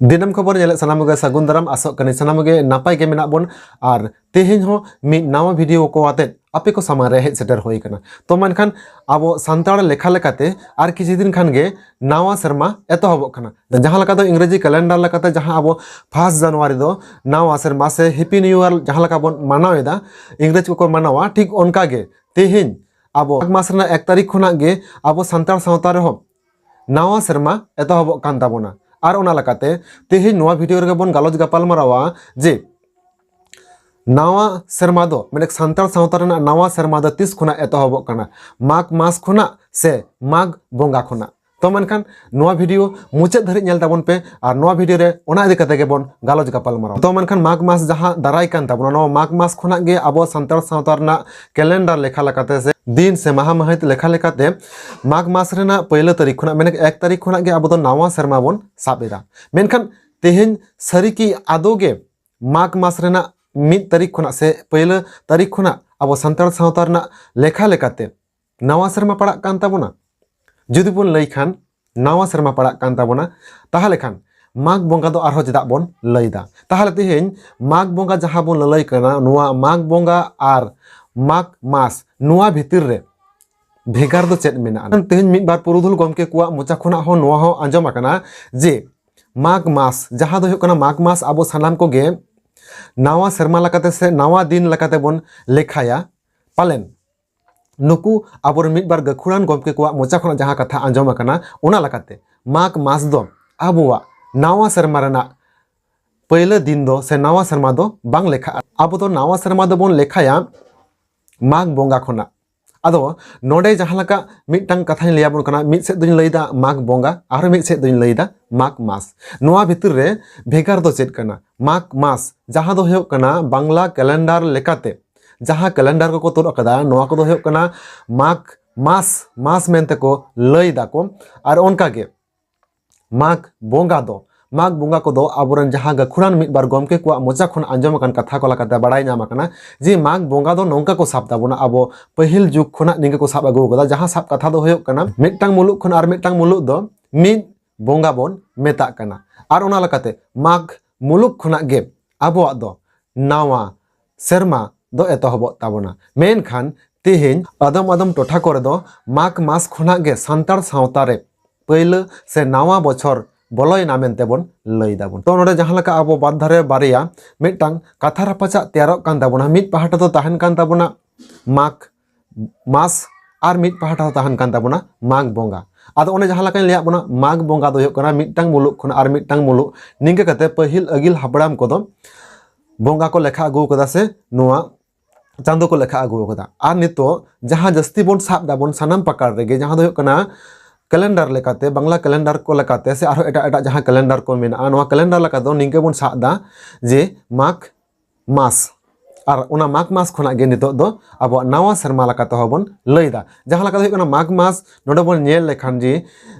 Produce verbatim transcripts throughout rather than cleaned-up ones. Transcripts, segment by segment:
ᱫᱤᱱᱟᱹᱢ ᱠᱷᱚᱵᱚᱨ ᱧᱮᱞᱮᱫ ᱥᱟᱱᱟᱢ ᱠᱚᱜᱮ ᱥᱟᱹᱜᱩᱱ ᱫᱟᱨᱟᱢ, ᱟᱥᱚᱜ ᱠᱟᱹᱱᱟᱹᱧ ᱥᱟᱱᱟᱢ ᱠᱚᱜᱮ ᱱᱟᱯᱟᱭ ᱜᱮ ᱢᱮᱱᱟᱜ ᱵᱚᱱ᱾ ᱟᱨ ᱛᱮᱦᱮᱧ ᱦᱚᱸ ᱢᱤᱫ ᱱᱟᱣᱟ ᱵᱷᱤᱰᱤᱭᱳ ᱠᱚ ᱟᱛᱮᱫ ᱟᱯᱮ ᱠᱚ ᱥᱟᱢᱟᱝ ᱨᱮ ᱦᱮᱡ ᱥᱮᱴᱮᱨ ᱦᱩᱭ ᱟᱠᱟᱱᱟ᱾ ᱛᱚ ᱢᱮᱱᱠᱷᱟᱱ ᱟᱵᱚ ᱥᱟᱱᱛᱟᱲ ᱞᱮᱠᱷᱟ ᱞᱮᱠᱟᱛᱮ ᱟᱨ ᱠᱤᱪᱷᱩ ᱫᱤᱱ ᱠᱷᱟᱱ ᱜᱮ ᱱᱟᱣᱟ ᱥᱮᱨᱢᱟ ᱮᱛᱚᱦᱚᱵᱚᱜ ᱠᱟᱱᱟ᱾ ᱡᱟᱦᱟᱸ ᱞᱮᱠᱟ ᱫᱚ ᱤᱝᱨᱮᱡᱤ ᱠᱮᱞᱮᱱᱰᱟᱨ ᱞᱮᱠᱟᱛᱮ ᱡᱟᱦᱟᱸ ᱟᱵᱚ ᱯᱷᱟᱥᱴ ᱡᱟᱱᱩᱣᱟᱨᱤ ᱫᱚ ᱱᱟᱣᱟ ᱥᱮᱨᱢᱟ ᱥᱮ ᱦᱮᱯᱤ ᱱᱤᱭᱩ ᱤᱭᱟᱨ ᱡᱟᱦᱟᱸ ᱞᱮᱠᱟ ᱵᱚᱱ ᱢᱟᱱᱟᱣ ᱮᱫᱟ, ᱤᱝᱨᱮᱡᱽ ᱠᱚᱠᱚ ᱢᱟᱱᱟᱣᱟ, ᱴᱷᱤᱠ ᱚᱱᱠᱟ ᱜᱮ ᱛᱮᱦᱮᱧ ᱟᱵᱚ ᱢᱟᱜᱽ ᱢᱟᱥ ᱨᱮᱱᱟᱜ ᱮᱠ ᱛᱟᱹᱨᱤᱠᱷ ᱠᱷᱚᱱᱟᱜ ᱜᱮ ᱟᱵᱚ ᱥᱟᱱᱛᱟᱲ ᱥᱟᱶᱛᱟ ᱨᱮᱦᱚᱸ ᱱᱟᱣᱟ ᱥᱮᱨᱢᱟ ᱮᱛᱚᱦᱚᱵᱚᱜ ᱠᱟᱱ ᱛᱟᱵᱚᱱᱟ᱾ ᱟᱨ ᱚᱱᱟ ᱞᱮᱠᱟᱛᱮ ᱛᱮᱦᱮᱧ ᱱᱚᱣᱟ ᱵᱷᱤᱰᱤᱭᱳ ᱨᱮᱜᱮ ᱵᱚᱱ ᱜᱟᱞᱚᱪ ᱜᱟᱯᱟᱞ ᱢᱟᱨᱟᱣᱟ ᱡᱮ ᱱᱟᱣᱟ ᱥᱮᱨᱢᱟ ᱫᱚ, ᱢᱟᱱᱮ ᱥᱟᱱᱛᱟᱲ ᱥᱟᱶᱛᱟ ᱨᱮᱱᱟᱜ ᱱᱟᱣᱟ ᱥᱮᱨᱢᱟ ᱫᱚ ᱛᱤᱥ ᱠᱷᱚᱱᱟᱜ ᱮᱛᱚᱦᱚᱵᱚᱜ ᱠᱟᱱᱟ? ᱢᱟᱜᱽ ᱢᱟᱥ ᱠᱷᱚᱱᱟᱜ ᱥᱮ ᱢᱟᱜᱽ ᱵᱚᱸᱜᱟ ᱠᱷᱚᱱᱟᱜ? ᱛᱚ ᱢᱮᱱᱠᱷᱟᱱ ᱱᱚᱣᱟ ᱵᱷᱤᱰᱤᱭᱳ ᱢᱩᱪᱟᱹᱫ ᱫᱷᱟᱹᱨᱤᱡ ᱧᱮᱞ ᱛᱟᱵᱚᱱ ᱯᱮ ᱟᱨ ᱱᱚᱣᱟ ᱵᱷᱤᱰᱤᱭᱳ ᱨᱮ ᱚᱱᱟ ᱤᱫᱤ ᱠᱟᱛᱮ ᱜᱮᱵᱚᱱ ᱜᱟᱞᱚᱪ ᱜᱟᱯᱟᱞ ᱢᱟᱨᱟᱣᱟ᱾ ᱛᱚ ᱢᱮᱱᱠᱷᱟᱱ ᱢᱟᱜᱽ ᱢᱟᱥ ᱡᱟᱦᱟᱸ ᱫᱟᱨᱟᱭ ᱠᱟᱱ ᱛᱟᱵᱚᱱᱟ, ᱱᱚᱣᱟ ᱢᱟᱜᱽ ᱢᱟᱥ ᱠᱷᱚᱱᱟᱜ ᱜᱮ ᱟᱵᱚ ᱥᱟᱱᱛᱟᱲ ᱥᱟᱶᱛᱟ ᱨᱮᱱᱟᱜ ᱠᱮᱞᱮᱱᱰᱟᱨ ᱞᱮᱠᱷᱟ ᱞᱮᱠᱟᱛᱮ ᱥᱮ ᱫᱤᱱ ᱥᱮ ᱢᱟᱦᱟ ᱢᱟᱹᱦᱤᱛ ᱞᱮᱠᱷᱟ ᱞᱮᱠᱟᱛᱮ ᱢᱟᱜᱽ ᱢᱟᱥ ᱨᱮᱱᱟᱜ ᱯᱳᱭᱞᱳ ᱛᱟᱹᱨᱤᱠᱷ ᱠᱷᱚᱱᱟᱜ, ᱢᱮᱱᱮ ᱮᱠ ᱛᱟᱹᱨᱤᱠᱷ ᱠᱷᱚᱱᱟᱜ ᱜᱮ ᱟᱵᱚ ᱫᱚ ᱱᱟᱣᱟ ᱥᱮᱨᱢᱟ ᱵᱚᱱ ᱥᱟᱵ ᱮᱫᱟ᱾ ᱢᱮᱱᱠᱷᱟᱱ ᱛᱮᱦᱮᱧ ᱥᱟᱹᱨᱤ ᱠᱤ ᱟᱫᱚ ᱜᱮ ᱢᱟᱜᱽ ᱢᱟᱥ ᱨᱮᱱᱟᱜ ᱢᱤᱫ ᱛᱟᱹᱨᱤᱠᱷ ᱠᱷᱚᱱᱟᱜ ᱥᱮ ᱯᱳᱭᱞᱳ ᱛᱟᱹᱨᱤᱠᱷ ᱠᱷᱚᱱᱟᱜ ᱟᱵᱚ ᱥᱟᱱᱛᱟᱲ ᱥᱟᱶᱛᱟ ᱨᱮᱱᱟᱜ ᱞᱮᱠᱷᱟ ᱞᱮᱠᱟᱛᱮ ᱱᱟᱣᱟ ᱥᱮᱨᱢᱟ ᱯᱟᱲᱟᱜ ᱠᱟᱱ ᱛᱟᱵᱚᱱᱟ? ᱡᱩᱫᱤ ᱵᱚᱱ ᱞᱟᱹᱭ ᱠᱷᱟᱱ ᱱᱟᱣᱟ ᱥᱮᱨᱢᱟ ᱯᱟᱲᱟᱜ ᱠᱟᱱ ᱛᱟᱵᱚᱱᱟ, ᱛᱟᱦᱚᱞᱮ ᱠᱷᱟᱱ ᱢᱟᱜᱽ ᱵᱚᱸᱜᱟ ᱫᱚ ᱟᱨᱦᱚᱸ ᱪᱮᱫᱟᱜ ᱵᱚᱱ ᱞᱟᱹᱭ ᱮᱫᱟ? ᱛᱟᱦᱚᱞᱮ ᱛᱮᱦᱮᱧ ᱢᱟᱜᱽ ᱵᱚᱸᱜᱟ ᱡᱟᱦᱟᱸ ᱵᱚᱱ ᱞᱟᱹᱞᱟᱹᱭ ᱠᱟᱱᱟ, ᱱᱚᱣᱟ ᱢᱟᱜᱽ ᱵᱚᱸᱜᱟ ᱟᱨ ᱢᱟᱜᱽ ᱢᱟᱥ, ᱱᱚᱣᱟ ᱵᱷᱤᱛᱤᱨ ᱨᱮ ᱵᱷᱮᱜᱟᱨ ᱫᱚ ᱪᱮᱫ ᱢᱮᱱᱟᱜᱼᱟ? ᱛᱮᱦᱮᱧ ᱢᱤᱫ ᱵᱟᱨ ᱯᱩᱨᱩᱫᱷᱩᱞ ᱜᱚᱢᱠᱮ ᱠᱚᱣᱟᱜ ᱢᱚᱪᱟ ᱠᱷᱚᱱᱟᱜ ᱦᱚᱸ ᱱᱚᱣᱟ ᱦᱚᱸ ᱟᱸᱡᱚᱢ ᱟᱠᱟᱱᱟ ᱡᱮ ᱢᱟᱜᱽ ᱢᱟᱥ, ᱡᱟᱦᱟᱸ ᱫᱚ ᱦᱩᱭᱩᱜ ᱠᱟᱱᱟ ᱢᱟᱜᱽ ᱢᱟᱥ, ᱟᱵᱚ ᱥᱟᱱᱟᱢ ᱠᱚᱜᱮ ᱱᱟᱣᱟ ᱥᱮᱨᱢᱟ ᱞᱮᱠᱟᱛᱮ ᱥᱮ ᱱᱟᱣᱟ ᱫᱤᱱ ᱞᱮᱠᱟᱛᱮ ᱵᱚᱱ ᱞᱮᱠᱷᱟᱭᱟ᱾ ᱯᱟᱞᱮᱱ ᱱᱩᱠᱩ ᱟᱵᱚᱨᱮᱱ ᱢᱤᱫ ᱵᱟᱨ ᱜᱟᱹᱠᱷᱩᱲᱟᱱ ᱜᱚᱢᱠᱮ ᱠᱚᱣᱟᱜ ᱢᱚᱪᱟ ᱠᱷᱚᱱᱟᱜ ᱡᱟᱦᱟᱸ ᱠᱟᱛᱷᱟ ᱟᱸᱡᱚᱢ ᱟᱠᱟᱱᱟ, ᱚᱱᱟ ᱞᱮᱠᱟᱛᱮ ᱢᱟᱜᱽ ᱢᱟᱥ ᱫᱚ ᱟᱵᱚᱣᱟᱜ ᱱᱟᱣᱟ ᱥᱮᱨᱢᱟ ᱨᱮᱱᱟᱜ ᱯᱟᱹᱭᱞᱟᱹ ᱫᱤᱱ ᱫᱚ ᱥᱮ ᱱᱟᱣᱟ ᱥᱮᱨᱢᱟ ᱫᱚ ᱵᱟᱝ ᱞᱮᱠᱷᱟᱜᱼᱟ᱾ ᱟᱵᱚ ᱫᱚ ᱱᱟᱣᱟ ᱥᱮᱨᱢᱟ ᱫᱚᱵᱚᱱ ᱞᱮᱠᱷᱟᱭᱟ ᱢᱟᱜᱽ ᱵᱚᱸᱜᱟ ᱠᱷᱚᱱᱟᱜ᱾ ᱟᱫᱚ ᱱᱚᱰᱮ ᱡᱟᱦᱟᱸ ᱞᱮᱠᱟ ᱢᱤᱫᱴᱟᱝ ᱠᱟᱛᱷᱟᱧ ᱞᱟᱹᱭ ᱟᱵᱚᱱ ᱠᱟᱱᱟ, ᱢᱤᱫ ᱥᱮᱫ ᱫᱚᱧ ᱞᱟᱹᱭᱫᱟ ᱢᱟᱜᱽ ᱵᱚᱸᱜᱟ, ᱟᱨ ᱢᱤᱫ ᱥᱮᱫ ᱫᱚᱧ ᱞᱟᱹᱭᱫᱟ ᱢᱟᱜᱽ ᱢᱟᱥ᱾ ᱱᱚᱣᱟ ᱵᱷᱤᱛᱤᱨ ᱨᱮ ᱵᱷᱮᱜᱟᱨ ᱫᱚ ᱪᱮᱫ ᱠᱟᱱᱟ? ᱢᱟᱜᱽ ᱢᱟᱥ, ᱡᱟᱦᱟᱸ ᱫᱚ ᱦᱩᱭᱩᱜ ᱠᱟᱱᱟ ᱵᱟᱝᱞᱟ ᱠᱮᱞᱮᱱᱰᱟᱨ ᱞᱮᱠᱟᱛᱮ ᱡᱟᱦᱟᱸ ᱠᱮᱞᱮᱱᱰᱟᱨ ᱠᱚᱠᱚ ᱛᱩᱫ ᱟᱠᱟᱫᱟ, ᱱᱚᱣᱟ ᱠᱚᱫᱚ ᱦᱩᱭᱩᱜ ᱠᱟᱱᱟ ᱢᱟᱜᱽ ᱢᱟᱥ, ᱢᱟᱥ ᱢᱮᱱᱛᱮ ᱠᱚ ᱞᱟᱹᱭ ᱫᱟᱠᱚ᱾ ᱟᱨ ᱚᱱᱠᱟᱜᱮ ᱢᱟᱜᱽ ᱵᱚᱸᱜᱟ ᱫᱚ, ᱢᱟᱜᱽ ᱵᱚᱸᱜᱟ ᱠᱚᱫᱚ ᱟᱵᱚᱨᱮᱱ ᱡᱟᱦᱟᱸ ᱜᱟᱹᱠᱷᱩᱲᱟᱱ ᱢᱤᱫ ᱵᱟᱨ ᱜᱚᱢᱠᱮ ᱠᱚᱣᱟᱜ ᱢᱚᱪᱟ ᱠᱷᱚᱱ ᱟᱸᱡᱚᱢ ᱟᱠᱟᱱ ᱠᱟᱛᱷᱟ ᱠᱚ ᱞᱮᱠᱟᱛᱮ ᱵᱟᱲᱟᱭ ᱧᱟᱢ ᱟᱠᱟᱱᱟ ᱡᱮ ᱢᱟᱜᱽ ᱵᱚᱸᱜᱟ ᱫᱚ ᱱᱚᱝᱠᱟ ᱠᱚ ᱥᱟᱵ ᱛᱟᱵᱚᱱᱟ, ᱟᱵᱚ ᱯᱟᱹᱦᱤᱞ ᱡᱩᱜᱽ ᱠᱷᱚᱱᱟᱜ ᱱᱤᱝᱠᱟᱹ ᱠᱚ ᱥᱟᱵ ᱟᱹᱜᱩ ᱟᱠᱟᱫᱟ᱾ ᱡᱟᱦᱟᱸ ᱥᱟᱵ ᱠᱟᱛᱷᱟ ᱫᱚ ᱦᱩᱭᱩᱜ ᱠᱟᱱᱟ ᱢᱤᱫᱴᱟᱝ ᱢᱩᱞᱩᱜ ᱠᱷᱚᱱ ᱟᱨ ᱢᱤᱫᱴᱟᱝ ᱢᱩᱞᱩᱜ ᱫᱚ ᱢᱤᱫ ᱵᱚᱸᱜᱟ ᱵᱚᱱ ᱢᱮᱛᱟᱜ ᱠᱟᱱᱟ᱾ ᱟᱨ ᱚᱱᱟ ᱞᱮᱠᱟᱛᱮ ᱢᱟᱜᱽ ᱢᱩᱞᱩᱠ ᱠᱷᱚᱱᱟᱜ ᱜᱮ ᱟᱵᱚᱣᱟᱜ ᱫᱚ ᱱᱟᱣᱟ ᱥᱮᱨᱢᱟ ᱫᱚ ᱮᱛᱚᱦᱚᱵᱚᱜ ᱛᱟᱵᱚᱱᱟ᱾ ᱢᱮᱱᱠᱷᱟᱱ ᱛᱮᱦᱮᱧ ᱟᱫᱚᱢ ᱟᱫᱚᱢ ᱴᱚᱴᱷᱟ ᱠᱚᱨᱮ ᱫᱚ ᱢᱟᱜᱽ ᱢᱟᱥ ᱠᱷᱚᱱᱟᱜ ᱜᱮ ᱥᱟᱱᱛᱟᱲ ᱥᱟᱶᱛᱟ ᱨᱮ ᱯᱟᱹᱭᱞᱟᱹ ᱥᱮ ᱱᱟᱣᱟ ᱵᱚᱪᱷᱚᱨ ᱵᱚᱞᱚᱭᱮᱱᱟ ᱢᱮᱱᱛᱮ ᱵᱚᱱ ᱞᱟᱹᱭ ᱫᱟᱵᱚᱱ᱾ ᱛᱚ ᱱᱚᱰᱮ ᱡᱟᱦᱟᱸ ᱞᱮᱠᱟ ᱟᱵᱚ ᱵᱟᱨ ᱫᱷᱟᱨᱮ ᱵᱟᱨᱭᱟ ᱢᱤᱫᱴᱟᱝ ᱠᱟᱛᱷᱟ ᱨᱟᱯᱟᱪᱟᱜ ᱛᱮᱭᱟᱨᱚᱜ ᱠᱟᱱ ᱛᱟᱵᱚᱱᱟ, ᱢᱤᱫ ᱯᱟᱦᱴᱟ ᱫᱚ ᱛᱟᱦᱮᱱ ᱠᱟᱱ ᱛᱟᱵᱚᱱᱟ ᱢᱟᱜᱽ ᱢᱟᱥ ᱟᱨ ᱢᱤᱫ ᱯᱟᱦᱴᱟ ᱫᱚ ᱛᱟᱦᱮᱱ ᱠᱟᱱ ᱛᱟᱵᱚᱱᱟ ᱢᱟᱜᱽ ᱵᱚᱸᱜᱟ᱾ ᱟᱫᱚ ᱚᱱᱮ ᱡᱟᱦᱟᱸ ᱞᱮᱠᱟᱧ ᱞᱟᱹᱭᱟᱫ ᱵᱚᱱᱟ, ᱢᱟᱜᱽ ᱵᱚᱸᱜᱟ ᱫᱚ ᱦᱩᱭᱩᱜ ᱠᱟᱱᱟ ᱢᱤᱫᱴᱟᱝ ᱢᱩᱞᱩᱜ ᱠᱷᱚᱱ ᱟᱨ ᱢᱤᱫᱴᱟᱝ ᱢᱩᱞᱩᱜ, ᱱᱤᱝᱠᱟᱹ ᱠᱟᱛᱮ ᱯᱟᱹᱦᱤᱞ ᱟᱹᱜᱤᱞ ᱦᱟᱯᱲᱟᱢ ᱠᱚᱫᱚ ᱵᱚᱸᱜᱟ ᱠᱚ ᱞᱮᱠᱷᱟ ᱟᱹᱜᱩ ᱟᱠᱟᱫᱟ ᱥᱮ ᱱᱚᱣᱟ ᱪᱟᱸᱫᱚ ᱠᱚ ᱞᱮᱠᱷᱟ ᱟᱹᱜᱩ ᱟᱠᱟᱫᱟ᱾ ᱟᱨ ᱱᱤᱛᱚᱜ ᱡᱟᱦᱟᱸ ᱡᱟᱹᱥᱛᱤ ᱵᱚᱱ ᱥᱟᱵ ᱫᱟᱵᱚᱱ ᱥᱟᱱᱟᱢ ᱯᱟᱠᱟᱲ ᱨᱮᱜᱮ, ᱡᱟᱦᱟᱸ ᱫᱚ ᱦᱩᱭᱩᱜ ᱠᱟᱱᱟ ᱠᱮᱞᱮᱱᱰᱟᱨ ᱞᱮᱠᱟᱛᱮ, ᱵᱟᱝᱞᱟ ᱠᱮᱞᱮᱱᱰᱟᱨ ᱠᱚ ᱞᱮᱠᱟᱛᱮ ᱥᱮ ᱟᱨᱦᱚᱸ ᱮᱴᱟᱜ ᱮᱴᱟᱜ ᱡᱟᱦᱟᱸ ᱠᱮᱞᱮᱱᱰᱟᱨ ᱠᱚ ᱢᱮᱱᱟᱜᱼᱟ, ᱱᱚᱣᱟ ᱠᱮᱞᱮᱱᱰᱟᱨ ᱞᱮᱠᱟ ᱫᱚ ᱱᱤᱝᱠᱟᱹ ᱵᱚᱱ ᱥᱟᱵ ᱫᱟ ᱡᱮ ᱢᱟᱜᱽ ᱢᱟᱥ᱾ ᱟᱨ ᱚᱱᱟ ᱢᱟᱜᱽ ᱢᱟᱥ ᱠᱷᱚᱱᱟᱜ ᱜᱮ ᱱᱤᱛᱚᱜ ᱫᱚ ᱟᱵᱚᱣᱟᱜ ᱱᱟᱣᱟ ᱥᱮᱨᱢᱟ ᱞᱮᱠᱟ ᱛᱮᱦᱚᱸ ᱵᱚᱱ ᱞᱟᱹᱭ ᱫᱟ᱾ ᱡᱟᱦᱟᱸ ᱞᱮᱠᱟ ᱫᱚ ᱦᱩᱭᱩᱜ ᱠᱟᱱᱟ ᱢᱟᱜᱽ ᱢᱟᱥ, ᱱᱚᱰᱮ ᱵᱚᱱ ᱧᱮᱞ ᱞᱮᱠᱷᱟᱱ ᱡᱮ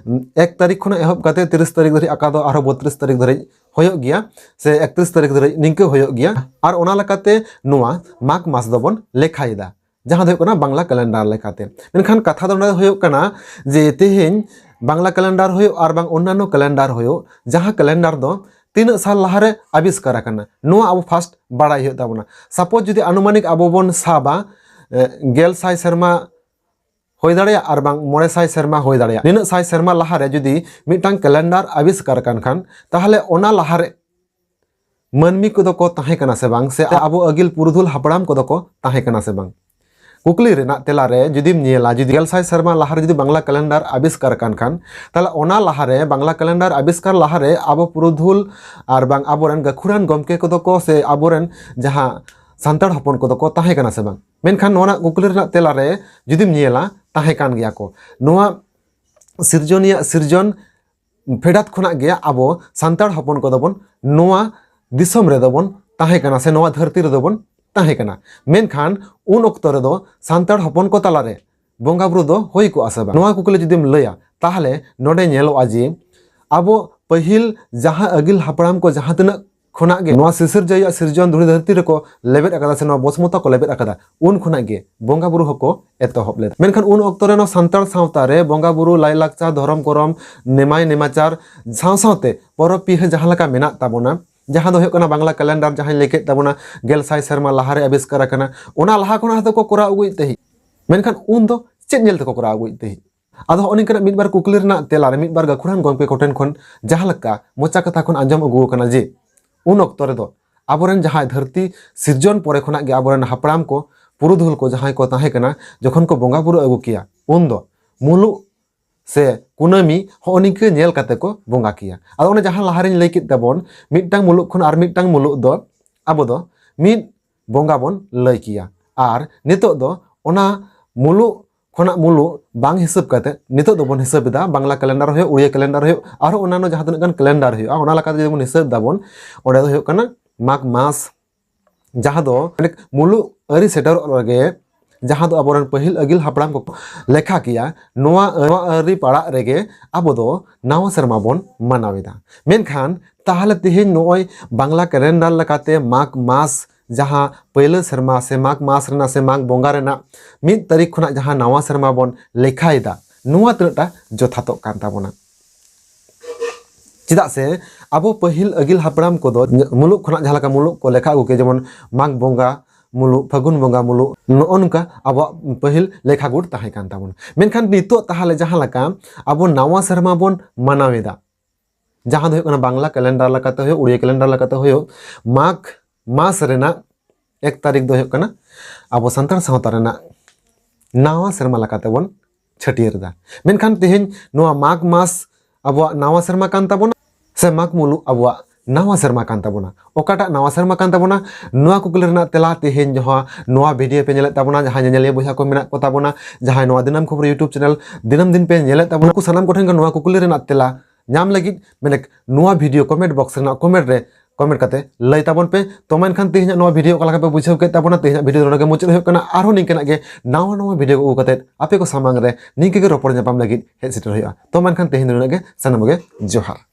ᱮᱠ ᱛᱟᱹᱨᱤᱠᱷ ᱠᱷᱚᱱᱟᱜ ᱮᱦᱚᱵ ᱠᱟᱛᱮ ᱛᱤᱨᱤᱥ ᱛᱟᱹᱨᱤᱠᱷ ᱫᱷᱟᱹᱨᱤᱡ, ᱚᱠᱟ ᱫᱚ ᱟᱨᱦᱚᱸ ᱵᱚᱛᱨᱤᱥ ᱛᱟᱹᱨᱤᱠᱷ ᱫᱷᱟᱹᱨᱤᱡ ᱦᱩᱭᱩᱜ ᱜᱮᱭᱟ ᱥᱮ ᱮᱠᱛᱨᱤᱥ ᱛᱟᱹᱨᱤᱠᱷ ᱫᱷᱟᱹᱨᱤᱡ ᱱᱤᱝᱠᱟᱹ ᱦᱩᱭᱩᱜ ᱜᱮᱭᱟ᱾ ᱟᱨ ᱚᱱᱟ ᱞᱮᱠᱟᱛᱮ ᱱᱚᱣᱟ ᱢᱟᱜᱽ ᱢᱟᱥ ᱫᱚᱵᱚᱱ ᱞᱮᱠᱷᱟᱭᱮᱫᱟ, ᱡᱟᱦᱟᱸ ᱫᱚ ᱦᱩᱭᱩᱜ ᱠᱟᱱᱟ ᱵᱟᱝᱞᱟ ᱠᱮᱞᱮᱱᱰᱟᱨ ᱞᱮᱠᱟᱛᱮ᱾ ᱢᱮᱱᱠᱷᱟᱱ ᱠᱟᱛᱷᱟ ᱫᱚ ᱱᱚᱰᱮ ᱦᱩᱭᱩᱜ ᱠᱟᱱᱟ ᱡᱮ ᱛᱮᱦᱮᱧ ᱵᱟᱝᱞᱟ ᱠᱮᱞᱮᱱᱰᱟᱨ ᱦᱩᱭᱩᱜ ᱟᱨ ᱵᱟᱝ ᱚᱱᱱᱟᱱᱚ ᱠᱮᱞᱮᱱᱰᱟᱨ ᱦᱩᱭᱩᱜ, ᱡᱟᱦᱟᱸ ᱠᱮᱞᱮᱱᱰᱟᱨ ᱫᱚ ᱛᱤᱱᱟᱹᱜ ᱥᱟᱞ ᱞᱟᱦᱟᱨᱮ ᱟᱵᱤᱥᱠᱟᱨ ᱟᱠᱟᱱᱟ, ᱱᱚᱣᱟ ᱟᱵᱚ ᱯᱷᱟᱥᱴ ᱵᱟᱲᱟᱭ ᱦᱩᱭᱩᱜ ᱛᱟᱵᱚᱱᱟ᱾ ᱥᱟᱯᱳᱡᱽ ᱡᱩᱫᱤ ᱟᱱᱩᱢᱟᱱᱤᱠ ᱟᱵᱚ ᱵᱚᱱ ᱥᱟᱵᱟ, ᱮ, ᱜᱮᱞ ᱥᱟᱭ ᱥᱮᱨᱢᱟ ᱦᱩᱭ ᱫᱟᱲᱮᱭᱟᱜᱼᱟ ᱟᱨ ᱵᱟᱝ ᱢᱚᱬᱮ ᱥᱟᱭ ᱥᱮᱨᱢᱟ ᱦᱩᱭ ᱫᱟᱲᱮᱭᱟᱜᱼᱟ, ᱱᱤᱱᱟᱹᱜ ᱥᱟᱭ ᱥᱮᱨᱢᱟ ᱞᱟᱦᱟᱨᱮ ᱡᱩᱫᱤ ᱢᱤᱫᱴᱟᱝ ᱠᱮᱞᱮᱱᱰᱟᱨ ᱟᱵᱤᱥᱠᱟᱨ ᱟᱠᱟᱱ ᱠᱷᱟᱱ, ᱛᱟᱦᱚᱞᱮ ᱚᱱᱟ ᱞᱟᱦᱟᱨᱮ ᱢᱟᱹᱱᱢᱤ ᱠᱚᱫᱚ ᱠᱚ ᱛᱟᱦᱮᱸ ᱠᱟᱱᱟ ᱥᱮ ᱵᱟᱝ, ᱥᱮ ᱟᱵᱚ ᱟᱹᱜᱤᱞ ᱯᱩᱨᱩᱫᱷᱩᱞ ᱦᱟᱯᱲᱟᱢ ᱠᱚᱫᱚ ᱠᱚ ᱛᱟᱦᱮᱸ ᱠᱟᱱᱟ ᱥᱮ ᱵᱟᱝ? ᱠᱩᱠᱞᱤ ᱨᱮᱱᱟᱜ ᱛᱮᱞᱟ ᱨᱮ ᱡᱩᱫᱤᱢ ᱧᱮᱞᱟ, ᱡᱩᱫᱤ ᱜᱮᱞ ᱥᱟᱭ ᱥᱮᱨᱢᱟ ᱞᱟᱦᱟᱨᱮ ᱡᱩᱫᱤ ᱵᱟᱝᱞᱟ ᱠᱮᱞᱮᱱᱰᱟᱨ ᱟᱵᱤᱥᱠᱟᱨ ᱟᱠᱟᱱ ᱠᱷᱟᱱ, ᱛᱟᱦᱚᱞᱮ ᱚᱱᱟ ᱞᱟᱦᱟᱨᱮ ᱵᱟᱝᱞᱟ ᱠᱮᱞᱮᱱᱰᱟᱨ ᱟᱵᱤᱥᱠᱟᱨ ᱞᱟᱦᱟᱨᱮ ᱟᱵᱚ ᱯᱩᱨᱩᱫᱷᱩᱞ ᱟᱨ ᱵᱟᱝ ᱟᱵᱚᱨᱮᱱ ᱜᱟᱹᱠᱷᱩᱲᱟᱱ ᱜᱚᱢᱠᱮ ᱠᱚᱫᱚ ᱠᱚ ᱥᱮ ᱟᱵᱚᱨᱮᱱ ᱡᱟᱦᱟᱸ ᱥᱟᱱᱛᱟᱲ ᱦᱚᱯᱚᱱ ᱠᱚᱫᱚ ᱠᱚ ᱛᱟᱦᱮᱸ ᱠᱟᱱᱟ ᱥᱮ ᱵᱟᱝ? ᱢᱮᱱᱠᱷᱟᱱ ᱱᱚᱣᱟ ᱨᱮᱱᱟᱜ ᱠᱩᱠᱞᱤ ᱨᱮᱱᱟᱜ ᱛᱮᱞᱟ ᱨᱮ ᱡᱩᱫᱤᱢ ᱧᱮᱞᱟ, ᱛᱟᱦᱮᱸ ᱠᱟᱱ ᱜᱮᱭᱟ ᱠᱚ᱾ ᱱᱚᱣᱟ ᱥᱤᱨᱡᱚᱱᱤᱭᱟᱹ ᱥᱤᱨᱡᱚᱱ ᱯᱷᱮᱰᱟᱛ ᱠᱷᱚᱱᱟᱜ ᱜᱮ ᱟᱵᱚ ᱥᱟᱱᱛᱟᱲ ᱦᱚᱯᱚᱱ ᱠᱚᱫᱚ ᱵᱚᱱ ᱱᱚᱣᱟ ᱫᱤᱥᱚᱢ ᱨᱮᱫᱚ ᱵᱚᱱ ᱛᱟᱦᱮᱸ ᱠᱟᱱᱟ ᱥᱮ ᱱᱚᱣᱟ ᱫᱷᱟᱹᱨᱛᱤ ᱨᱮᱫᱚ ᱵᱚᱱ ᱛᱟᱦᱮᱸ ᱠᱟᱱᱟ᱾ ᱢᱮᱱᱠᱷᱟᱱ ᱩᱱ ᱚᱠᱛᱚ ᱨᱮᱫᱚ ᱥᱟᱱᱛᱟᱲ ᱦᱚᱯᱚᱱ ᱠᱚ ᱛᱟᱞᱟᱨᱮ ᱵᱚᱸᱜᱟ ᱵᱩᱨᱩ ᱫᱚ ᱦᱩᱭ ᱠᱚᱜᱼᱟ ᱥᱮ ᱵᱟᱝ? ᱱᱚᱣᱟ ᱠᱩᱠᱞᱤ ᱡᱩᱫᱤᱢ ᱞᱟᱹᱭᱟ, ᱛᱟᱦᱚᱞᱮ ᱱᱚᱰᱮ ᱧᱮᱞᱚᱜᱼᱟ ᱡᱮ ᱟᱵᱚ ᱯᱟᱹᱦᱤᱞ ᱡᱟᱦᱟᱸ ᱟᱹᱜᱤᱞ ᱦᱟᱯᱲᱟᱢ ᱠᱚ ᱡᱟᱦᱟᱸ ᱛᱤᱱᱟᱹᱜ ᱠᱷᱚᱱᱟᱜ ᱜᱮ ᱱᱚᱣᱟ ᱥᱤᱥᱤᱨᱡᱟᱹᱣᱤᱡ ᱥᱤᱨᱡᱚᱱ ᱫᱷᱩᱲᱤ ᱫᱷᱟᱹᱨᱛᱤ ᱨᱮᱠᱚ ᱞᱮᱵᱮᱫ ᱟᱠᱟᱫᱟ ᱥᱮ ᱱᱚᱣᱟ ᱵᱚᱥᱢᱚᱛᱟ ᱠᱚ ᱞᱮᱵᱮᱫ ᱟᱠᱟᱫᱟ, ᱩᱱ ᱠᱷᱚᱱᱟᱜ ᱜᱮ ᱵᱚᱸᱜᱟ ᱵᱩᱨᱩ ᱦᱚᱸᱠᱚ ᱮᱛᱚᱦᱚᱵ ᱞᱮᱫᱟ᱾ ᱢᱮᱱᱠᱷᱟᱱ ᱩᱱ ᱚᱠᱛᱚ ᱨᱮ ᱱᱚᱣᱟ ᱥᱟᱱᱛᱟᱲ ᱥᱟᱶᱛᱟ ᱨᱮ ᱵᱚᱸᱜᱟ ᱵᱩᱨᱩ, ᱞᱟᱭᱞᱟᱠᱪᱟᱨ, ᱫᱷᱚᱨᱚᱢ ᱠᱚᱨᱚᱢ, ᱱᱮᱢᱟᱭ ᱱᱮᱢᱟᱪᱟᱨ ᱥᱟᱶ ᱥᱟᱶᱛᱮ ᱯᱚᱨᱚᱵᱽ ᱯᱤᱦᱟᱹ ᱡᱟᱦᱟᱸ ᱞᱮᱠᱟ ᱢᱮᱱᱟᱜ ᱛᱟᱵᱚᱱᱟ, ᱡᱟᱦᱟᱸ ᱫᱚ ᱦᱩᱭᱩᱜ ᱠᱟᱱᱟ ᱵᱟᱝᱞᱟ ᱠᱮᱞᱮᱱᱰᱟᱨ, ᱡᱟᱦᱟᱸᱧ ᱞᱟᱹᱭ ᱠᱮᱫ ᱛᱟᱵᱚᱱᱟ ᱜᱮᱞ ᱥᱟᱭ ᱥᱮᱨᱢᱟ ᱞᱟᱦᱟᱨᱮ ᱟᱵᱤᱥᱠᱟᱨ ᱟᱠᱟᱱᱟ, ᱚᱱᱟ ᱞᱟᱦᱟ ᱠᱷᱚᱱᱟᱜ ᱦᱚᱸᱛᱚ ᱠᱚ ᱠᱚᱨᱟᱣ ᱟᱹᱜᱩᱭᱮᱫ ᱛᱟᱦᱮᱸᱫ᱾ ᱢᱮᱱᱠᱷᱟᱱ ᱩᱱ ᱫᱚ ᱪᱮᱫ ᱧᱮᱞ ᱛᱮᱠᱚ ᱠᱚᱨᱟᱣ ᱟᱹᱜᱩᱭᱮᱫ ᱛᱟᱦᱮᱸᱫ? ᱟᱫᱚ ᱦᱚᱸᱜᱼᱚ ᱱᱤᱝᱠᱟᱱᱟᱜ ᱢᱤᱫ ᱵᱟᱨ ᱠᱩᱠᱞᱤ ᱨᱮᱱᱟᱜ ᱛᱮᱞᱟ ᱨᱮ ᱢᱤᱫ ᱵᱟᱨ ᱜᱟᱹᱠᱷᱩᱲᱟᱱ ᱜᱚᱢᱠᱮ ᱠᱚᱴᱷᱮᱱ ᱠᱷᱚᱱ ᱡᱟᱦᱟᱸ ᱞᱮᱠᱟ ᱢᱚᱪᱟ ᱠᱟᱛᱷᱟ ᱠᱷᱚᱱ ᱟᱸᱡᱚᱢ ᱟᱹᱜᱩ ᱟᱠᱟᱱᱟ ᱡᱮ, ᱩᱱ ᱚᱠᱛᱚ ᱨᱮᱫᱚ ᱟᱵᱚᱨᱮᱱ ᱡᱟᱦᱟᱸᱭ ᱫᱷᱟᱹᱨᱛᱤ ᱥᱤᱨᱡᱚᱱ ᱯᱚᱨᱮ ᱠᱷᱚᱱᱟᱜ ᱜᱮ ᱟᱵᱚᱨᱮᱱ ᱦᱟᱯᱲᱟᱢ ᱠᱚ, ᱯᱩᱨᱩᱫᱷᱩᱞ ᱠᱚ ᱡᱟᱦᱟᱸᱭ ᱠᱚ ᱛᱟᱦᱮᱸ ᱠᱟᱱᱟ, ᱡᱚᱠᱷᱚᱱ ᱠᱚ ᱵᱚᱸᱜᱟ ᱵᱩᱨᱩ ᱟᱹᱜᱩ ᱠᱮᱭᱟ, ᱩᱱ ᱫᱚ ᱢᱩᱞᱩᱜ ᱥᱮ ᱠᱩᱱᱟᱹᱢᱤ ᱦᱚᱸᱜᱼᱚ ᱱᱤᱝᱠᱟᱹ ᱧᱮᱞ ᱠᱟᱛᱮ ᱠᱚ ᱵᱚᱸᱜᱟ ᱠᱮᱭᱟ᱾ ᱟᱫᱚ ᱚᱱᱮ ᱡᱟᱦᱟᱸ ᱞᱟᱦᱟᱨᱮᱧ ᱞᱟᱹᱭ ᱠᱮᱫ ᱛᱟᱵᱚᱱ, ᱢᱤᱫᱴᱟᱝ ᱢᱩᱞᱩᱜ ᱠᱷᱚᱱ ᱟᱨ ᱢᱤᱫᱴᱟᱝ ᱢᱩᱞᱩᱜ ᱫᱚ ᱟᱵᱚ ᱫᱚ ᱢᱤᱫ ᱵᱚᱸᱜᱟ ᱵᱚᱱ ᱞᱟᱹᱭ ᱠᱮᱭᱟ᱾ ᱟᱨ ᱱᱤᱛᱚᱜ ᱫᱚ ᱚᱱᱟ ᱢᱩᱞᱩᱜ ᱠᱷᱚᱱᱟᱜ ᱢᱩᱞᱩᱜ ᱵᱟᱝ ᱦᱤᱥᱟᱹᱵ ᱠᱟᱛᱮ ᱱᱤᱛᱚᱜ ᱫᱚᱵᱚᱱ ᱦᱤᱥᱟᱹᱵ ᱮᱫᱟ, ᱵᱟᱝᱞᱟ ᱠᱮᱞᱮᱱᱰᱟᱨ ᱦᱩᱭᱩᱜ, ᱩᱲᱤᱭᱟ ᱠᱮᱞᱮᱱᱰᱟᱨ ᱦᱩᱭᱩᱜ, ᱟᱨᱦᱚᱸ ᱚᱱᱟᱱᱚ ᱡᱟᱦᱟᱸ ᱛᱤᱱᱟᱹᱜ ᱜᱟᱱ ᱠᱮᱞᱮᱱᱰᱟᱨ ᱦᱩᱭᱩᱜᱼᱟ, ᱚᱱᱟ ᱞᱮᱠᱟᱛᱮ ᱡᱩᱫᱤ ᱵᱚᱱ ᱦᱤᱥᱟᱹᱵ ᱫᱟᱵᱚᱱ, ᱚᱸᱰᱮ ᱫᱚ ᱦᱩᱭᱩᱜ ᱠᱟᱱᱟ ᱢᱟᱜᱽ ᱢᱟᱥ, ᱡᱟᱦᱟᱸ ᱫᱚ ᱢᱩᱞᱩᱜ ᱟᱹᱨᱤ ᱥᱮᱴᱮᱨᱚᱜ ᱨᱮᱜᱮ, ᱡᱟᱦᱟᱸ ᱫᱚ ᱟᱵᱚᱨᱮᱱ ᱯᱟᱹᱦᱤᱞ ᱟᱹᱜᱤᱞ ᱦᱟᱯᱲᱟᱢ ᱠᱚᱠᱚ ᱞᱮᱠᱷᱟ ᱠᱮᱭᱟ, ᱱᱚᱣᱟ, ᱱᱚᱣᱟ ᱟᱹᱨᱤ ᱯᱟᱲᱟᱜ ᱨᱮᱜᱮ ᱟᱵᱚ ᱫᱚ ᱱᱟᱣᱟ ᱥᱮᱨᱢᱟ ᱵᱚᱱ ᱢᱟᱱᱟᱣ ᱮᱫᱟ᱾ ᱢᱮᱱᱠᱷᱟᱱ ᱛᱟᱦᱞᱮ ᱛᱮᱦᱮᱧ ᱱᱚᱜᱼᱚᱭ ᱵᱟᱝᱞᱟ ᱠᱮᱞᱮᱱᱰᱟᱨ ᱞᱮᱠᱟᱛᱮ ᱢᱟᱜᱽ ᱢᱟᱥ, ᱡᱟᱦᱟᱸ ᱯᱟᱹᱭᱞᱟᱹ ᱥᱮᱨᱢᱟ ᱥᱮ ᱢᱟᱜᱽ ᱢᱟᱥ ᱨᱮᱱᱟᱜ ᱥᱮ ᱢᱟᱜᱽ ᱵᱚᱸᱜᱟ ᱨᱮᱱᱟᱜ ᱢᱤᱫ ᱛᱟᱹᱨᱤᱠᱷ ᱠᱷᱚᱱᱟᱜ ᱡᱟᱦᱟᱸ ᱱᱟᱣᱟ ᱥᱮᱨᱢᱟ ᱵᱚᱱ ᱞᱮᱠᱷᱟᱭᱮᱫᱟ, ᱱᱚᱣᱟ ᱛᱤᱱᱟᱹᱜᱴᱟ ᱡᱚᱛᱷᱟᱛᱚᱜ ᱠᱟᱱ ᱛᱟᱵᱚᱱᱟ? ᱪᱮᱫᱟᱜ ᱥᱮ ᱟᱵᱚ ᱯᱟᱹᱦᱤᱞ ᱟᱹᱜᱤᱞ ᱦᱟᱯᱲᱟᱢ ᱠᱚᱫᱚ ᱢᱩᱞᱩᱜ ᱠᱷᱚᱱᱟᱜ ᱡᱟᱦᱟᱸ ᱞᱮᱠᱟ ᱢᱩᱞᱩᱜ ᱠᱚ ᱞᱮᱠᱷᱟ ᱟᱹᱜᱩ ᱠᱮᱭᱟ, ᱡᱮᱢᱚᱱ ᱢᱟᱜᱽ ᱵᱚᱸᱜᱟ ᱢᱩᱞᱩᱜ, ᱯᱷᱟᱹᱜᱩᱱ ᱵᱚᱸᱜᱟ ᱢᱩᱞᱩᱜ, ᱱᱚᱜᱼᱚ ᱱᱚᱝᱠᱟ ᱟᱵᱚᱣᱟᱜ ᱯᱟᱹᱦᱤᱞ ᱞᱮᱠᱷᱟ ᱜᱩᱴ ᱛᱟᱦᱮᱸ ᱠᱟᱱ ᱛᱟᱵᱚᱱᱟ᱾ ᱢᱮᱱᱠᱷᱟᱱ ᱱᱤᱛᱚᱜ ᱛᱟᱦᱞᱮ ᱡᱟᱦᱟᱸ ᱞᱮᱠᱟ ᱟᱵᱚ ᱱᱟᱣᱟ ᱥᱮᱨᱢᱟ ᱵᱚᱱ ᱢᱟᱱᱟᱣ ᱮᱫᱟ, ᱡᱟᱦᱟᱸ ᱫᱚ ᱦᱩᱭᱩᱜ ᱠᱟᱱᱟ ᱵᱟᱝᱞᱟ ᱠᱮᱞᱮᱱᱰᱟᱨ ᱞᱮᱠᱟᱛᱮ ᱦᱩᱭᱩᱜ, ᱩᱲᱤᱭᱟ ᱠᱮᱞᱮᱱᱰᱟᱨ ᱞᱮᱠᱟᱛᱮ ᱦᱩᱭᱩᱜ, ᱢᱟᱜᱽ ᱢᱟᱥ ᱨᱮᱱᱟᱜ ᱮᱠ ᱛᱟᱹᱨᱤᱠᱷ ᱫᱚ ᱦᱩᱭᱩᱜ ᱠᱟᱱᱟ ᱟᱵᱚ ᱥᱟᱱᱛᱟᱲ ᱥᱟᱶᱛᱟ ᱨᱮᱱᱟᱜ ᱱᱟᱣᱟ ᱥᱮᱨᱢᱟ ᱞᱮᱠᱟᱛᱮ ᱵᱚᱱ ᱪᱷᱟᱹᱴᱭᱟᱹᱨ ᱮᱫᱟ᱾ ᱢᱮᱱᱠᱷᱟᱱ ᱛᱮᱦᱮᱧ ᱱᱚᱣᱟ ᱢᱟᱜᱽ ᱢᱟᱥ ᱟᱵᱚᱣᱟᱜ ᱱᱟᱣᱟ ᱥᱮᱨᱢᱟ ᱠᱟᱱ ᱛᱟᱵᱚᱱᱟ ᱥᱮ ᱢᱟᱜᱽ ᱢᱩᱞᱩᱜ ᱟᱵᱚᱣᱟᱜ ᱱᱟᱣᱟ ᱥᱮᱨᱢᱟ ᱠᱟᱱ ᱛᱟᱵᱚᱱᱟ? ᱚᱠᱟᱴᱟᱜ ᱱᱟᱣᱟ ᱥᱮᱨᱢᱟ ᱠᱟᱱ ᱛᱟᱵᱚᱱᱟ? ᱱᱚᱣᱟ ᱠᱩᱠᱞᱤ ᱨᱮᱱᱟᱜ ᱛᱮᱞᱟ ᱛᱮᱦᱮᱧ ᱡᱟᱦᱟᱸ ᱱᱚᱣᱟ ᱵᱷᱤᱰᱤᱭᱳ ᱯᱮ ᱧᱮᱞᱮᱫ ᱛᱟᱵᱚᱱᱟ, ᱡᱟᱦᱟᱸᱭ ᱧᱮᱧᱮᱞᱤᱭᱟᱹ ᱵᱚᱭᱦᱟ ᱠᱚ ᱢᱮᱱᱟᱜ ᱠᱚ ᱛᱟᱵᱚᱱᱟ, ᱡᱟᱦᱟᱸᱭ ᱱᱚᱣᱟ ᱫᱤᱱᱟᱹᱢ ᱠᱷᱚᱵᱚᱨ YouTube ᱪᱮᱱᱮᱞ ᱫᱤᱱᱟᱹᱢ ᱫᱤᱱ ᱯᱮ ᱧᱮᱞᱮᱫ ᱛᱟᱵᱚᱱᱟ, ᱩᱱᱠᱩ ᱥᱟᱱᱟᱢ ᱠᱚᱴᱷᱮᱱ ᱜᱮ ᱱᱚᱣᱟ ᱠᱩᱠᱞᱤ ᱨᱮᱱᱟᱜ ᱛᱮᱞᱟ ᱧᱟᱢ ᱞᱟᱹᱜᱤᱫ ᱢᱮᱱᱮᱠ ᱱᱚᱣᱟ ᱵᱷᱤᱰᱤᱭᱳ ᱠᱚᱢᱮᱱᱴ ᱵᱚᱠᱥ ᱨᱮᱱᱟᱜ ᱠᱚᱢᱮᱱᱴ ᱨᱮ ᱠᱚᱢᱮᱱᱴ ᱠᱟᱛᱮ ᱞᱟᱹᱭ ᱛᱟᱵᱚᱱ ᱯᱮ᱾ ᱛᱚ ᱢᱮᱱᱠᱷᱟᱱ ᱛᱮᱦᱮᱧᱟᱜ ᱱᱚᱣᱟ ᱵᱷᱤᱰᱤᱭᱳ ᱚᱠᱟ ᱞᱮᱠᱟ ᱯᱮ ᱵᱩᱡᱷᱟᱹᱣ ᱠᱮᱫ ᱛᱟᱵᱚᱱᱟ? ᱛᱮᱦᱮᱧᱟᱜ ᱵᱷᱤᱰᱤᱭᱳ ᱫᱚ ᱱᱚᱰᱮ ᱜᱮ ᱢᱩᱪᱟᱹᱫ ᱦᱩᱭᱩᱜ ᱠᱟᱱᱟ᱾ ᱟᱨᱦᱚᱸ ᱱᱤᱝᱠᱟᱹᱱᱟᱜ ᱜᱮ ᱱᱟᱣᱟ ᱱᱟᱣᱟ ᱵᱷᱤᱰᱤᱭᱳ ᱠᱚ ᱟᱹᱜᱩ ᱠᱟᱛᱮ ᱟᱯᱮ ᱠᱚ ᱥᱟᱢᱟᱝ ᱨᱮ ᱱᱤᱝᱠᱟᱹ ᱜᱮ ᱨᱚᱯᱚᱲ ᱧᱟᱯᱟᱢ ᱞᱟᱹᱜᱤᱫ ᱦᱮᱡ ᱥᱮᱴᱮᱨ ᱦᱩᱭᱩᱜᱼᱟ᱾ ᱛᱚ ᱢᱮᱱᱠᱷᱟᱱ ᱛᱮᱦᱮᱧ ᱫᱚ ᱱᱩᱱᱟᱹᱜ ᱜᱮ, ᱥᱟᱱᱟᱢ ᱜᱮ ᱡᱚᱦᱟᱨ᱾